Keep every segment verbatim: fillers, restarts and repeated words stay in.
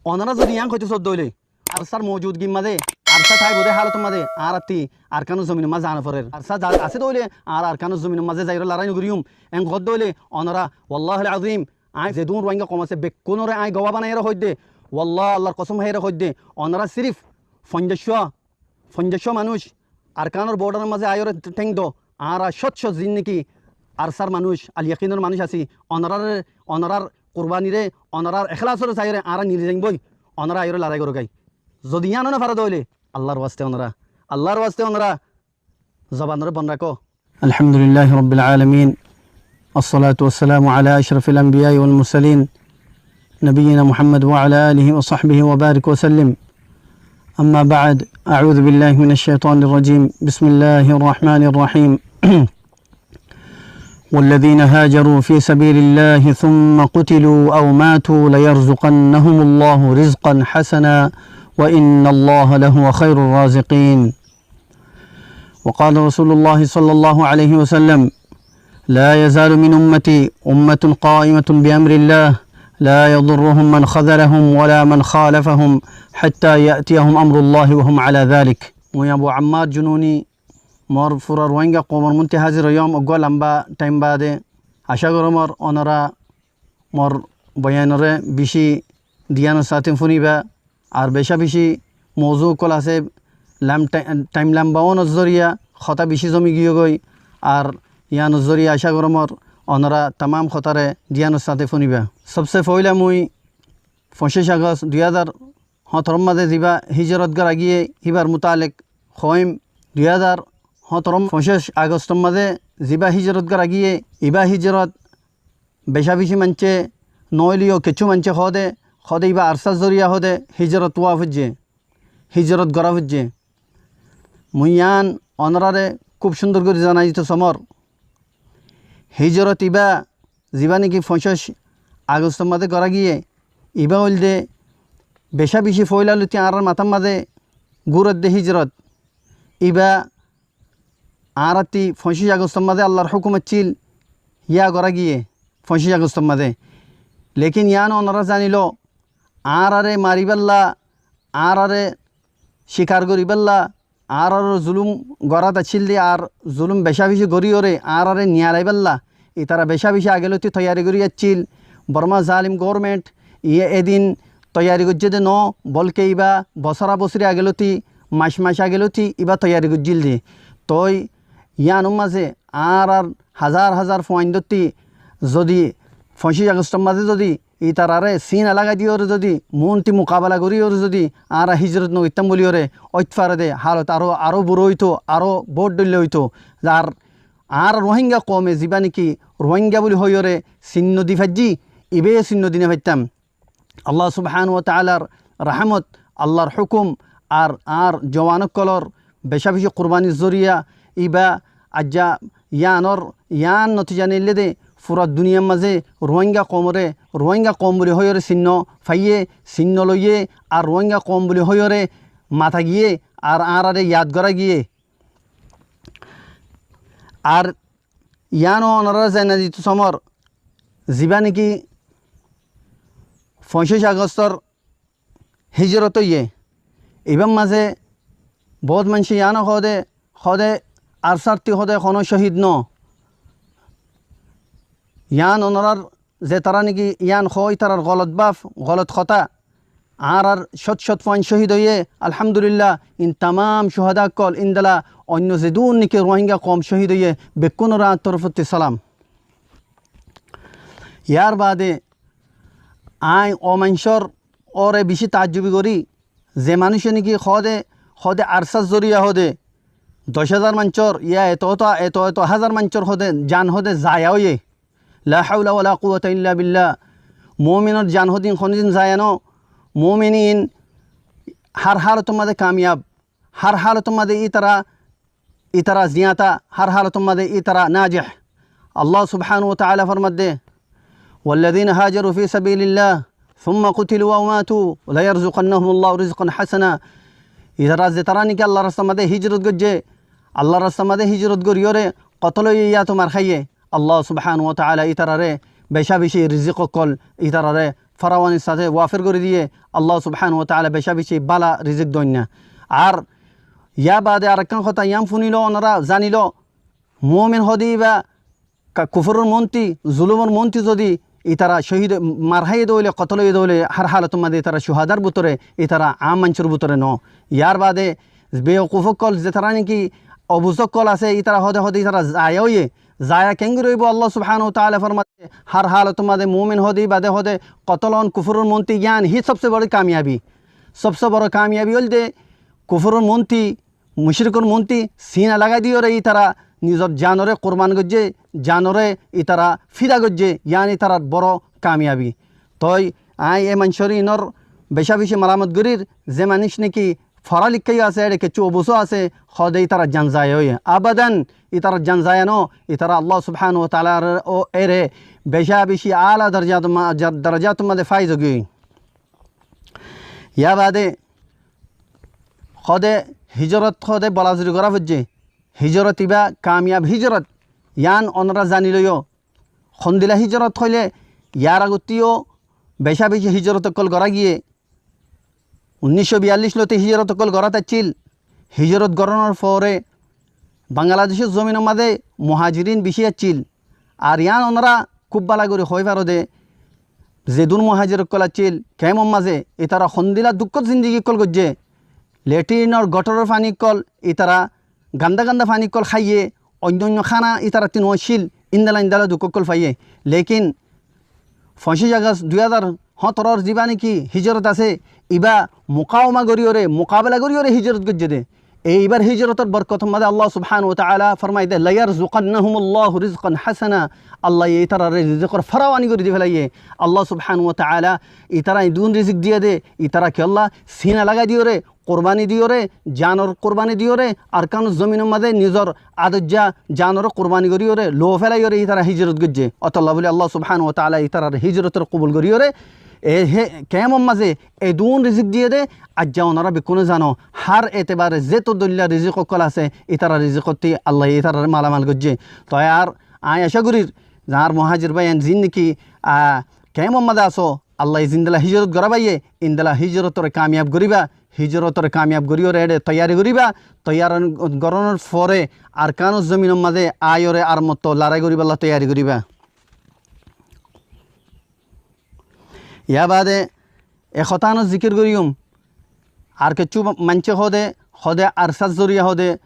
Onorá zodi yián hoitó sodde óile, Arsár mojudgir mazé, Arsá táibo dé hálotor mazé, añárattí Arkanor zominor mazé zaa noforér. Arsá za-, asé dé óile, añára Arkanor zominor mazé zaiyóre larái nogoríyum. Eén hoódde óile, onorá, wallahil azim, aññí zedún Ruáinga koum asé, bekkúnoré aññí gowá banaiyóre hoóidde, wallah, Allar kosóm háiyore hoóidde, onorá sirif foñjaccúa, foñjaccúa manúic Arkanor bodharor mazé aiyóre théng do, añára cót cót ziín niki Arsár manúic, al-yakinor manúic así, onoráre, onorár kurbaniré, onorár eklásoré saiyóre añára nili zaiyum boi, onorá aiyóre larái gorógoi. Zodi yián ó nofaró dé óile, Allar waste onorá, Allar waste onorá zobanoré bon rakó. الحمد لله رب العالمين، والصلاة والسلام على أشرف الأنبياء والمرسلين، نبينا محمد وعلى آله وصحبه وبارك وسلم. أما بعد، أعوذ بالله من الشيطان الرجيم. بسم الله الرحمن الرحيم. والذين هاجروا في سبيل الله ثم قتلوا أو ماتوا ليرزقنهم الله رزقا حسنا وإن الله لهو خير الرازقين. وقال رسول الله صلى الله عليه وسلم: لا يزال من أمتي أمة قائمة بأمر الله لا يضرهم من خذلهم ولا من خالفهم حتى يأتيهم أمر الله وهم على ذلك. Mui Abu Ammar Jununi, mor fura Ruáinga koumor muúntu házir óiyum eggúa lamba thaim baade. Acá gorómor onorá mor boyanoré bicí diyanor sáñte fúniba. Ar becá bicí mouzu ókkol asé, lam-, tha-, thaim lamba ónor zoriya hotá bicí zomi giyói. Ar yiánor zoriya acá gorómor onorá tamám hotáre diyanor sáñte fúniba. Sobse foóila mui foñcíc Agost dui házar hóñtorór mazé zibá híjorot gorá giyé, híbar mutaalek hoóim. Dui házar hóñtoró foñcíc Agostor mazé zibá híjorot gorá giyé, ibá híjorot becá bicí maincé noóileyo kessú maincé hoóde, hoóde ibá Arsár zoriya hoóde híjorot ówa foijjé, híjorot gorá foijjé. Mui yián onoráre kúb cúndor gorí zanai ditou somór. Híjorot ibá zibá niki foñcíc Agostor mazé gorá giyé, ibá óilde becá bicí foóila lóti añárár matár mazé gúredde híjorot. Ibá añárattí foñcíc Agostor mazé Allar hókum accíl, yá gorá giyé foñcíc Agostor mazé. Lekin yián onorá zaniló, añáráre maribálla, añáráre cikar goríbálla, añáráre zulúm gorát accíl dé, ar zulúm becá bicí goríyoré añáráre niyalaibálla, itará becá bicí age lóti toiyari gorí accíl. Bormá zalim goórment iye edin toiyari goijjé dé noó, bólke ibá bosóra bosóri age lóti, mac mac age lóti ibá toiyari goijjíl dé. Toi yiánor mazé añárár házar házar fuaindótti zodi foñcíc Agostor mazé zodi itararé sína lagai diyoré zodi, muúnti mukabela goríyoré zodi añára híjorot nogoittám bóliyoré óit fare dé, hálot aró, aró burá óitou, aró boóut dhoilla óitou. Ar añára Ruáinga koume zibá niki Ruáinga bóli hoiyóre sinno di faijjí, ibáye sinno di nofaittám. Allah subhánahu wa taalar rahámot, Allar hókum, ar añár juwan ókkolór becá bicí kurbanir zoriya ibá aijja yiánor, yián notija neillé dé fura duniyar mazé Ruáinga koumoré Ruáinga koum bóli hoiyóre sinno faiyé, sinno loiyé, ar Ruáinga koum bóli hoiyóre mata giyé, ar añáráre yad gorá giyé. Ar yiáno onoráre zainai ditou somór, zibá niki foñcíc Agostor híjorot óiye, ibár mazé boóut maincé yiáno hoóde, hoóde Arsárttí hoóde honó cóhid noó. Yián onorár zetará niki yián hoó, ítarar golot báf, golot hotá. Añárár cót cót fuain cóhid óiye, alhámdulílla, in tamám cuhadá ókkol, indila oinno zedún niki Ruáinga koum cóhid óiye, bekkúnoré añár torfótti salam. Yárbaade aññí ó maincór óre bicí taajjubi gorí, ze manúice niki hoóde, hoóde Arsár zoriya hoóde doc házar maincór, yá eto eto, eto eto házar maincór hoóde jan hoóde zaya óiye. La haula wala quwwata illa billah. Muminor jan hodin honodin zaya no. Muminin har halotor mazé kamiyab, har halotor mazé itara, itara ziyata, har halotor mazé itara najih. Allah subhanahu wa taala formadde, "Walladhina hajaru fi sabilillah thumma qutilu aw matu layarzuqannahumullahu rizqan hasana." Itara zetara niki Allar rastar mazé hijrot goijje, Allar rastar mazé hijrot goriyore kotol óiye ya to mar haiye, Allah subhanahu wa taala itarare beca beci rizik okkol itarare farawanir sáte wafér gorí diyé. Allah subhanahu wa taala becá becí bála rizik doinna. Ar yá baade arekkán hotá yián funiló, onora zaniló, mumin hóde íba ka-, kufuror monti, zulumor monti zodi ítara cóhid, mar háiye dé óile, kotol óiye dé óile, hár halotor mazé ítara cuhadar bútore, ítara aám maincór bútore no. Yar baade bewkuf ókkol, zetará niki obuz ókkol asé, ítara hóde hóde ítara zaya óiye, zaya keéngorí óibo? Allah subhanahu wa taala formade, hár halotor mazé mumin hóde, ibá de hóde, kotol on kufuror monti, yián hí sobse boro kamiyabi. Sobse boro kamiyabi óilde kufuror monti, mucrikor monti sína lagai diyóre ítara nizor janoré kurban goijjé, janoré ítara fida goijjé, yián ítarar boro kamiyabi. Toi aññí e maincór inor becá becí maramot gorír, ze manúic niki fora likká yó asé, ére kessú obuz ó asé, hóde ítarar jan zaya óiye. Abadan, ítarar jan zaya no, ítara Allah subhanahu wa taala ó ére becá becí ala darajat ma-, ja-, darajator mazé faiz óiye. Yá baade hóde hijrot hóde bolazuri gorá foijjé. Hijrot ibá kamiyab hijrot, yián onora zani loiyó. Hondila hijrot hoilé, yar agottí yó becá becí hijrot ókkol gorá giyé. Unníc cót biyallic lóti hijrot ókkol gorá táiccíl. Hijrot gorónor fore Bangladecór zominor mazé muhajirin bicí accíl. Ar yián onora kúb bála gorí hoói faro dé, zedún muhajir ókkol accíl, kemor mazé ítara hondila dukkór zindigi ókkol goijjé. Letrinor gothóror faní ókkol, ítara ganda ganda faní ókkol háiye, oinno oinno hána ítarattí no accíl, índila índila duk ókkol faiyé. Lekin foñsíc Agost dui házar hóñtoror zibá niki hijrot asé, ibá mukawama goríyoré, mukabela goríyoré hijrot goijjé dé. E ibár hijrotor borkotor mazé Allah subhanahu wa taala formai dé, "Layarzuqannahumullahu rizqan hasana." Allaye ítararé rizikor farawani gorí di felaiyé. Allah subhanahu wa taala ítara edún rizik diyé dé, ítara kiyólla sína lagai diyoré, kurbani diyoré, janor kurbani diyoré, Arkanor zominor mazé nizor adojja janoré kurbani goríyoré, lou felaiyóre ítara hijrot goijjé. Ótolla bóli Allah subhanahu wa taala ítarar hijrotoré kobul goríyoré, e he kemor mazé edún rizik diyé dé, aijja onora bekkúne zano, hár etebare zeto dóilla rizik ókkol asé, ítara rizikottí Allaye ítararé malamal goijjé. Toi ar aññí acá gorír, añár muhajir báiyain zin niki, a, kemor mazé asó, Allaye zindila hijrot gorá báiye, índila hijrotoré kamiyab goríba, hijrotoré kamiyab goríyoré éçe toiyari goríba, toiyari gorónor fore Arkanor zominor mazé aáiyoré ar motto larái goríballa toiyari goríba. Yá baade e hotá ánor zikir goríyum, ar kessú maincé hoóde, hoóde Arsar zoriya hoóde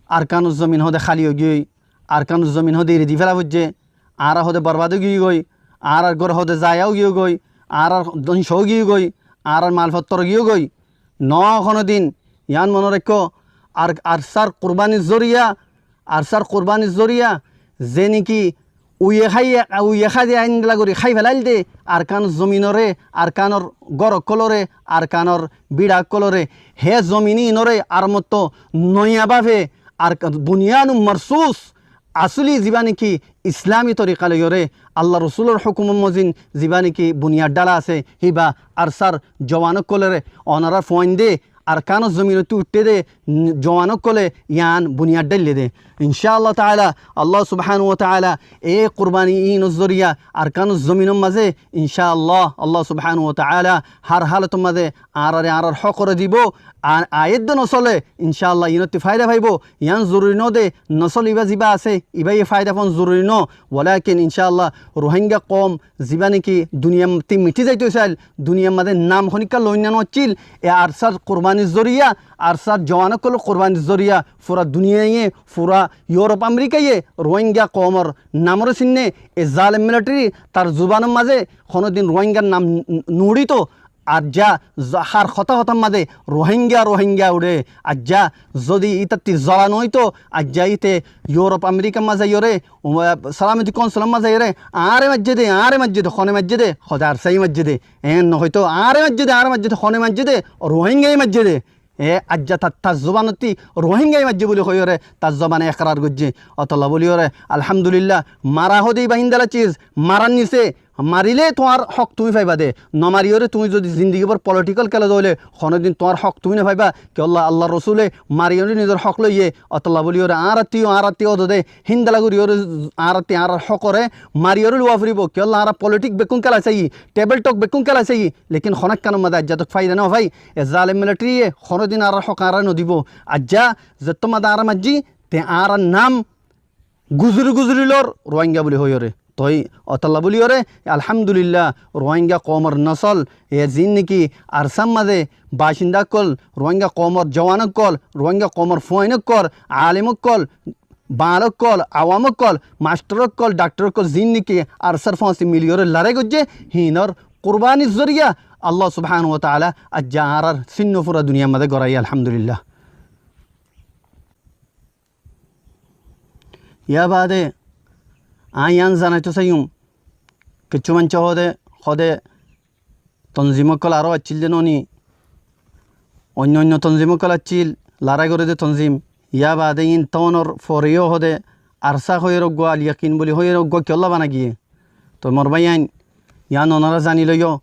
Arkanor zomin hoóde háli ói giyói, Arkanor zomin hoóde eri di fela foijjé, añára hoóde borbad ói giyói, añárar gór hoóde zaya ói giyói, añárar dónco ói giyói, añárar malfottor giyói. No honódin, yián mone raikkó, ar, Arsar kurbanir zoriya, Arsar kurbanir zoriya, ze niki uiye háiye, uiye háiye aindila gorí hái felail dé, Arkanor zominoré, Arkanor gór ókkoloré, Arkanor bíça ókkoloré, hé zomin inoré ar motto noya báfe ar bunyanun marsus, asóli zibá niki Islami torika loiyóre, Allar Rosulor hókumor mozin zibá niki buniyad dhála asé, híba Arsar jowan ókkoloré, onorar fuain dé, Arkanor zominottú uiththé dé, n-, jowan ókkole yián buniyad dháille dé. Incá Allah taala, Allah subhanahu wa taala e kurbani inor zoriya Arkanor zominor mazé, incá Allah, Allah subhanahu wa taala hár halotor mazé añáráre añárar hókoré dibou. A-, aiyédde nosole, incá Allah, inottí faida faibou. Yián zoruri no dé, nosol ibá zibá asé, ibáye faida fon zoruri no. Walakin, incá Allah, Ruáingga koum zibá niki duniyattí mithí zaito sail, duniyar mazé nam honikka loinna no accíl, e Arsar kurbanir zoriya, Arsar jowan ókkolor kurbanir zoriya, fura duniyaye, fura Yurop Amerikaye Ruáingga koumor namoré sinné, e zalem militari tar zubanor mazé honódin Ruáinggar nam n-, n-, nuuçíto, Aijja za-, hár hotá hotár mazé Ruáingga, Ruáingga uçé. Aijja zodi ítattí zola noóito, aijja íte Yurop Amerikar mazé aiyóre, um, Salamati Kaunsilor mazé aiyóre, añáre maijjé dé, añáre maijjé dé, hone maijjé dé, hode Arsaye maijjé dé. Eén nohoitó, añáre maijjé dé, añáre maijjé dé, hone maijjé dé, Ruáinggaye maijjé dé. E, aijja tar, tar zubanottí Ruáinggaye maijjé buli hoiyóre, tar zubane ekrar goijjé. Ótolla buliyóre, alhamdulillah, mara hoóde ibá híndila ciz, marar nise, Marilé tuáñr hók tuñí faibá dé. Nomariyóre tuñí zodi zindigi bór politikal kéla dóile, honódin tuáñr hók tuñí nofaibá. Kiyólla Allar Rosule mariyóre nizor hók loiyé, ótolla bóliyoré añárattí yó, añárattí ódode, híndala goríyoré añárattí añárar hókoré mariyóre luwa foribóu. Kiyólla añára politik bekkún kéla saiyí, tebel tok bekkún kéla saiyí, lekin honókkanor mazé aijja tok faida nofai. E zalem militariye honódin añárar hók añáráre nodibóu. Aijja zettór mazé añára maijjí, te añárar nam guzuri guzuri lor Ruáinga buli hoiyóre. Toi ótolla bóliyoré, alhamdulilla, Ruáinga koumor nosol, e ziín niki Arsár mazé bacinda ókkol, Ruáinga koumor juwan ókkol, Ruáinga koumor fuain ókkol, alem ókkol, baal ókkol, awam ókkol, mastor ókkol, daktor ókkol, ziín niki Arsár fúañti miliyoré larái goijjé, híinor kurbanir zoriya Allah subhanahu wa taala aijja añárar sinno fura duniyar mazé goráiye, alhamdulilla. Yá baade aññí yián zanaitó saiyum, kiccú maincé hoóde, hoóde tonzim ókkol aró accíl dé noóni, oinno oinno tonzim ókkol accíl, larái goré dé tonzim. Yá baade iín tóonor fore yó hoóde Arsá hoiyóre uggúa, Al Yakin buli hoiyóre uggúa kiyólla bana giyé. Toi mor báiyain, yián onorá zani loiyó.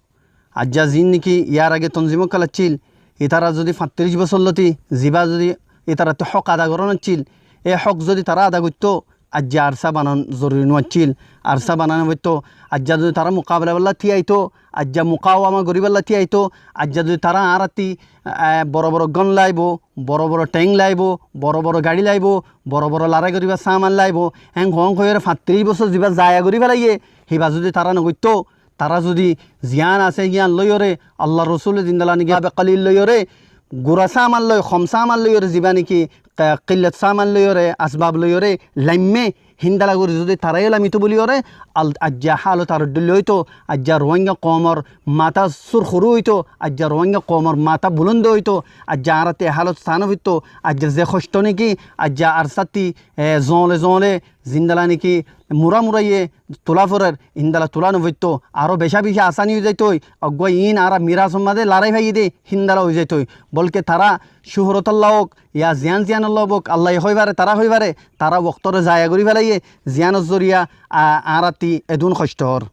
Aijja ziín niki yar age tonzim ókkol accíl, ítara zodi fañttiríc bosór lóti zibá zodi ítarattú hók ada gorón accíl, é hók zodi tará ada goittó, aijja Arsá banan zoruri no accíl, Arsá bana no foittó. Aijja zodi tará mukabela bolla tíyaitó, aijja mukawama goríbolla tíyaitó, aijja zodi tará añárattí, e, boro boro gón laibóu, boro boro théng laibóu, boro boro gaçí laibóu, boro boro larái goríbar saman laibóu, héen hoón hoiyóre fañttiríc bosór zibá zaya gorí felaiyé, hibá zodi tará no goittó, tará zodi ziyán asé yían loiyóre, Allar Rosule zindala niki abe kalil loiyóre, gura saman loi, hom saman loiyóre, zibá niki, e, killot saman loiyóre, asbab loiyóre laimmé, híndala gorí zodi tará yó lamitó bóliyoré, al-, aijja hálot aró dhoilla óito, aijja Ruáinga koumor matá sur huru óito, aijja Ruáinga koumor matá bulóndo óito, aijja añárattí e hálot saá no foittó, aijja ze hoctó niki, aijja Arsáttí, e, zoóle zoóle, zindala niki mura muraiyé tulá forer, índala tulá no foittó, aró becá bicí asani ói zaitói, uggúa iín añára mirasor mazé larái faiyé dé, híndala ói zaitói. Bólke tará cúhorotólla ók, yá ziyán ziyánolla ók, Allaye hoói faré, tará hoói faré, tará woktóre zaya gorí felaiyé, ziyánor zoriya a-, añárattí edún hoctó ór.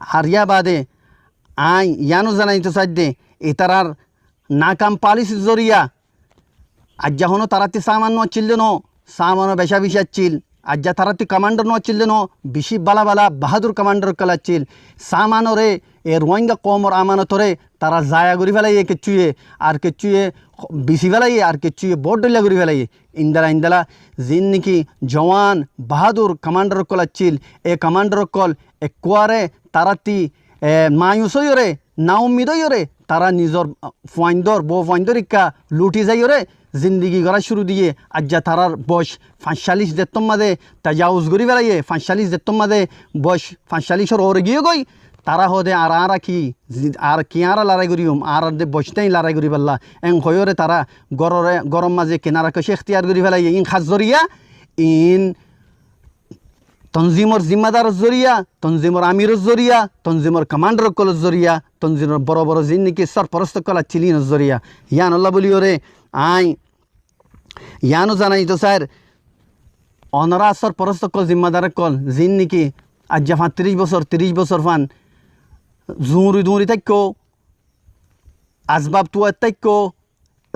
Ar yá baade aññí yiáno zanaitó saidde, ítarar nakam palisir zoriya, aijja honó tarattí saman no accíl dé noó, samanó becá bicí accíl. Aijja tarattí kamándor no accíl dé noó, bicí bála bála bahádur kamándor ókkol accíl. Samanoré, e Ruáinga koumor amanotoré tará zaya gorí felaiyé keccúye, ar keccúye bisi felaiyé, ar keccúye boóut dhoilla gorí felaiyé. Índala índala ziín niki juwan bahádur kamándor ókkol accíl, e kamándor ókkol ekkuare tarattí, e, mayus óiyoré, naummid óiyoré, tará nizor, a, fuaindór, bou fuaindór ikká luthi zaiyoré zindigi gorá cúru diyé. Aijja tarár boc fañccállic zettór mazé tajawus gorí felaiyé, fañccállic zettór mazé boc fañccállicor uore giyé goi, tará hoóde ar añára ki, zi-, ar ki añára larái goríyum, añárar de boc nái larái goríbolla. Héen hoiyóre tará górore, góror mazé kinara kocé ektiyar gorí felaiyé. Iín hár zoriya, iín tonzimor zimmadaror zoriya, tonzimor amiror zoriya, tonzimor kamándor ókkolor zoriya, tonzimor boro boro ziín niki sorforost ókkol accíl iínor zoriya. Yíanolla bóliyoré aññí yíano zanaitó sair, onorá sorforost ókkol, zimmadar ókkol, ziín niki aijja fañttiríc bosór, tiríc bosór fán zuñri duñri táikko, asbab tuwait táikko,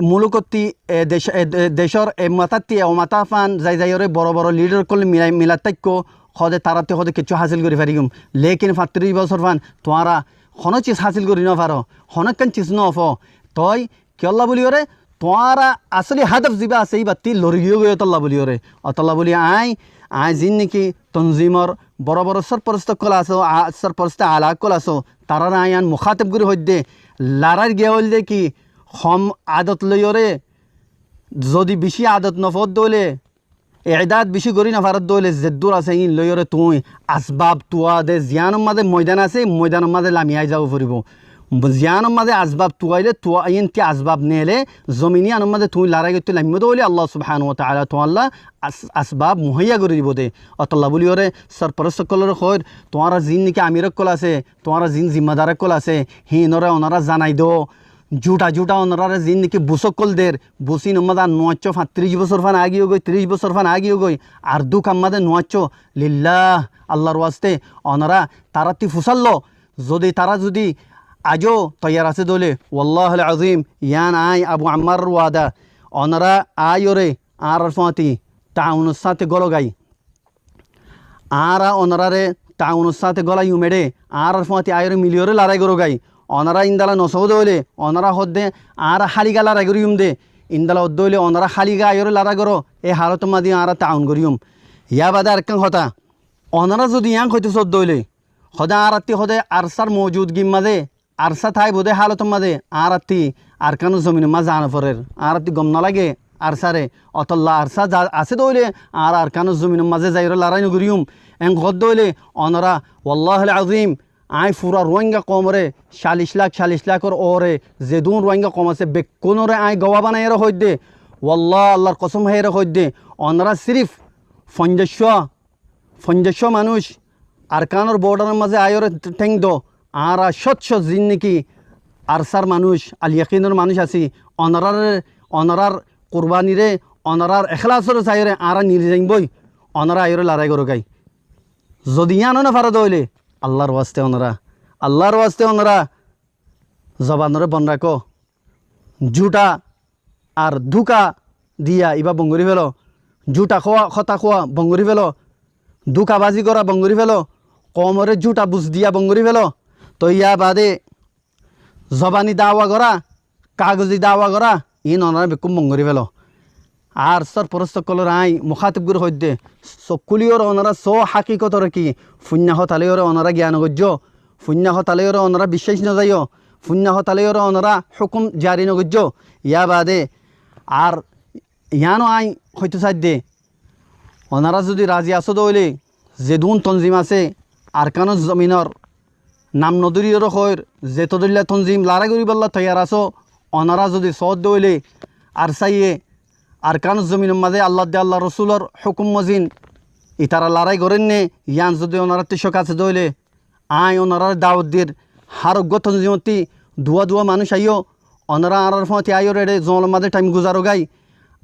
mulukottí, e, dec-, e, de-, decór e matáttí e matá fán zai zaiyoré boro boro lidar ókkol milai, milat táikko, hoóde taráttí hoóde kiccú hásil gorí fariyum. Lékin fañttiríc bosór fán tuáñra honó cis hásil gorí nofaró, honókkan cis nofó. Toi kiyólla bóliyoré, tuáñra asóli hádof zibá asé íbattí lori giyógoi ótolla bóliyoré. Ótolla bóli aññí, aññí ziín niki tonzimor boro boro sorforost ókkol asó, a-, sorforost ala ókkol asó, taráre aññí yián mukátob gorí hoiddé, laráir giya óilde ki, hom adot loiyoré, zodi bicí adot nofódde óile, edáat bicí gorí nofaródde óile, zeddúr asé iín loiyoré tuñí asbab tuwa de, ziyánor mazé moidan asé, moidanor mazé lami aái zaba foribóu. Ziyánor mazé asbab tuwailé, tuwa, iín ki asbab neelé, zomin yíanor mazé tuñí larái goittó laimmó de óile, Allah subhanahu wa taala tuáñlla as-, asbab muhaiya gorí dibou de. Ótolla bóliyoré sorforost ókkolóre hoóir, tuáñra ziín niki amir ókkol asé, tuáñra ziín zimmadar ókkol asé, híinoré onorá zanai do, Juta juta onoráre zin niki bus ókkol der, bus inor mazé ar nuácco, fañtiríc bosór fán agiyó goi, tiríc bosór fán agiyó goi, ar dúkar mazé nuácco, lillah, Allar waste, onorá tarátti fusár lo, zodi tará zodi aijó toiyar asé dóile, wallahil azim, yián aññí Abu Ammáror wada, onorá aáiyoré añárár fúañti taawunor sáñte gólogái. Añára onoráre taawunor sáñte gólaiyum eçé, añárár fúañti aáiyoré miliyoré larái gorógái. Onorá índala nosóo de óile, onorá hoódde añára háliga larái goríyum de, índala hoódde óile onorá háliga aáiyoré larái goró, é halotor mazé añára taawun goríyum. Yá baade arekkán hotá, onorá zodi yián hoitó soódde óile, hoóde añárátti hoóde Arsár moujudgir mazé Arsá táibo de hálotor mazé añárátti Arkánor zominor mazé za noforér, añárátti gom nolage Arsáre, ótolla Arsá za-, asé dóile añára Arkánor zominor mazé zaiyóre larái nogoríyum. Eén hoódde óile onorá, wallahil azim, aññí fura Ruáinga koumoré callic lak, callic lakor uore zedún Ruáinga koum asé bekkúnoré aññí gowá banaiyóre hoóidde, wallah, Allar kosóm háiyore hoóidde, onorá sirif foinzaccúa foinzaccúa manúic Arkánor boódaror mazé aáiyoré théng do, añára cót cót zin niki Arsár manúic, al-yakínor manúic así, onoráre, onorár kurbaniré, onorár eklásoré saiyóre añára niri zaiyum boi, onorá aáiyoré larái gorógái. Zodi yián ó nofaró de óile, Allar waste onorá, Allar waste onorá zobanoré bon rakó. Juta ar dúka diya ibá bon gorí félo. Juta hotá hoó-, hotá hoó bon gorí félo. Dúkabazi gorá bon gorí félo. Koumoré juta bus diya bon gorí félo. Toi yá baade zobani dawa gorá, kagozi dawa gorá, iín onorá bekkún bon gorí félo. Arsár foróstokkolóre aññí mukátob gorí hoóidde, suk kúliyoré onorá soó hákikotoré ki, fuinna hotá loiyoré onorá giyan nogoijjó, fuinna hotá loiyoré onorá biccác nozaiyó, fuinna hotá loiyoré onorá hókum jari nogoijjó. Yá baade ar yiáno aññí hoitó saidde, onorá zodi razi asó de óile, zedún tonzim asé Arkánor zominor nam nodóriyoré hoóir, zetó dóilla tonzim larái goríbolla toiyar asó, onorá zodi soódde óile, Arsáye Arkánor zominor mazé Allar de Allar Rosúlor hókum mozin itará larái gorénne, yián zodi onorátti cók asé de óile, aññí onoráre dawot dir, hár uggúa tonzimottí duwá duwá manúic aiyó, onorá añárár fúañti aáiyoré eçé zoonor mazé thaim guzarógái,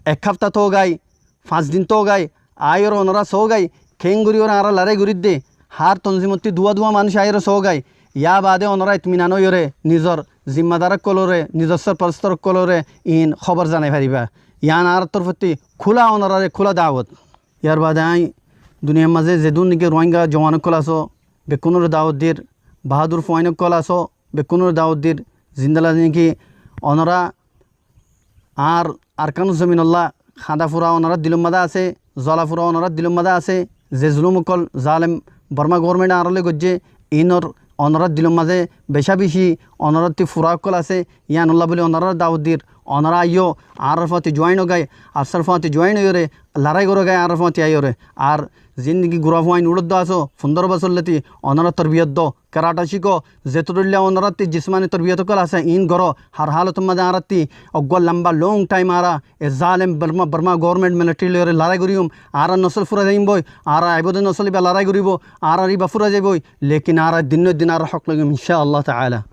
ek háfta tóogái, fañs din tóogái, aáiyoré onorá soógái, keéngoríyoré añára larái gorídde, hár tonzimottí duwá duwá manúic aáiyoré soógái, yá baade onorá itminan óiyoré nizor zimmadar ókkolóre, nizor sórforóstor ókkolóre iín hóbor zanai faribá. Yián añárár torfótti kúla, onoráre kúla dawot. Yárbaade aññí duniyair mazé zedún niki Ruáinga juwan ókkol asó, bekkúnoré dawot dir, bahádur fuain ókkol asó, bekkúnoré dawot dir, zindala niki onorá añár Arkánor zominolla hañda fura onorár dilor mazé asé, zola fura onorár dilor mazé asé, ze zulum ókkol zalem Borma goórment añárálloi goijjé, iínor onorár dilor mazé becá bicí onorátti fura ókkol asé, yíanolla bóli onoráre dawot dir, onorá aiyó, añárár fúañti juáin ógái, Arsár fúañti juáin óiyoré larái gorógái añárár fúañti aáiyoré. Ar ziín niki gura fuain uçóddo asó, fundóro bosór lóti onorá torbiyot do, karata cíko, zetó dóilla onorátti jismani torbiyot ókkol asé, iín goró, har hálotor mazé añárátti eggúa lamba long thaim añára e zalem Borma, Borma goórment militari loiyoré larái goríyum, añárár nosól fúrai zaiyum boi, añárár aibóde nosól íba larái goríbou, añárár íba fúrai zaiboi, lékin añára dinnór din añárár hók loiyum, incá Allah taala.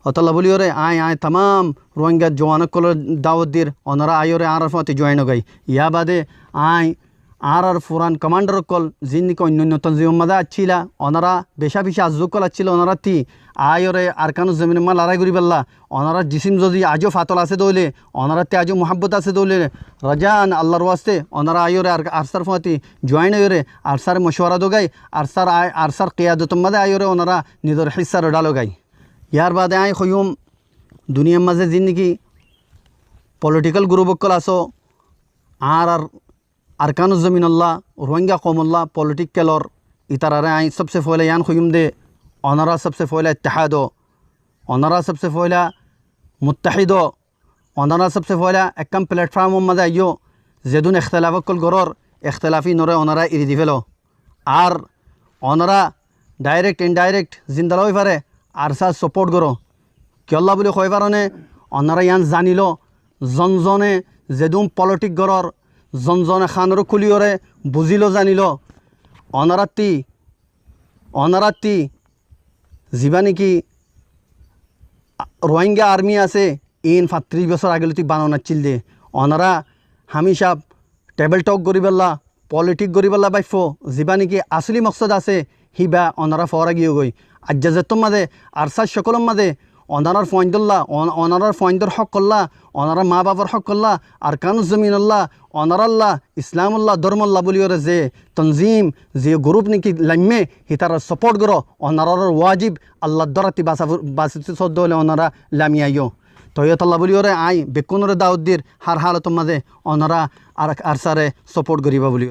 Ótolla bóliyoré aññí, aññí tamám Ruáinga juwan ókkolóre dawot dir, onorá aiyóre añárár fúañti juáin ógái. Yá baade aññí añárár furan komándhar ókkol, ziín niki oinno oinno tonzimor mazé accíla, onorá becá bicí azzú ókkol accíla, onorátti aiyóre Arkánor zominor mazé larái goríbolla, onorár jisim zodi aijó fatol asé dóile, onorátti aijó muhábbot asé dóile, rajaan Allar waste, onorá aiyóre Ar-, Arsár fúañti juáin óiyoré Arsáre mocuwara dogái, Arsár ai-, Arsár kiyadotor mazé aiyóre onorá nizor híssaré dhalogái. Yárbaade aññí hoiyúm, duniyair mazé ziín niki politikal gurúp ókkol asó, añárár Arkánor zominolla, Ruáinga koumolla politik kelor, itararé aññí sobse foóila yián hoiyúm de, onorá sobse foóila ittehad ó, onorá sobse foóila muttahid ó, onorá sobse foóila ekkán pletfóramor mazé aiyó, zedún ektelaf ókkol gorór, ektelaf íinoré onorá eri di félo. Ar onorá dhairekt indairekt zindala ói fare Arsár sopót goró. Kiyólla bóli hoói faróne, onorá yián zaniló, zon zone zedún politik gorór, zon zone hanoré kúliyoré buzílo zaniló. Onorátti, onorátti zibá niki a-, Rohingya army asé, iín fañtríc bosór age lóti banana accíl dé. Onorá hámica table talk goríbolla, politic goríbolla báifo, zibá néki asóli moksód asé, híba onorá foóra giyói. Aijja zettót mazé ARSA cókolór mazé onorár fuaindólla, on-, onorár fuaindór hókolla, onorár maa bafor hókolla, Arkanor zominolla, onorálla, Islamolla, dórmolla bóliyoré ze tonzim, ze group néki laimmé, hítarar support goró, onorár wajib, Allar dórottí basa-, basitó sódde óile onorá lami aiyó. Toi ótolla bóliyoré aññí bekkúnoré dawot dir, hár hálotor mazé onorá Ar-, ARSA re support goríba bóli.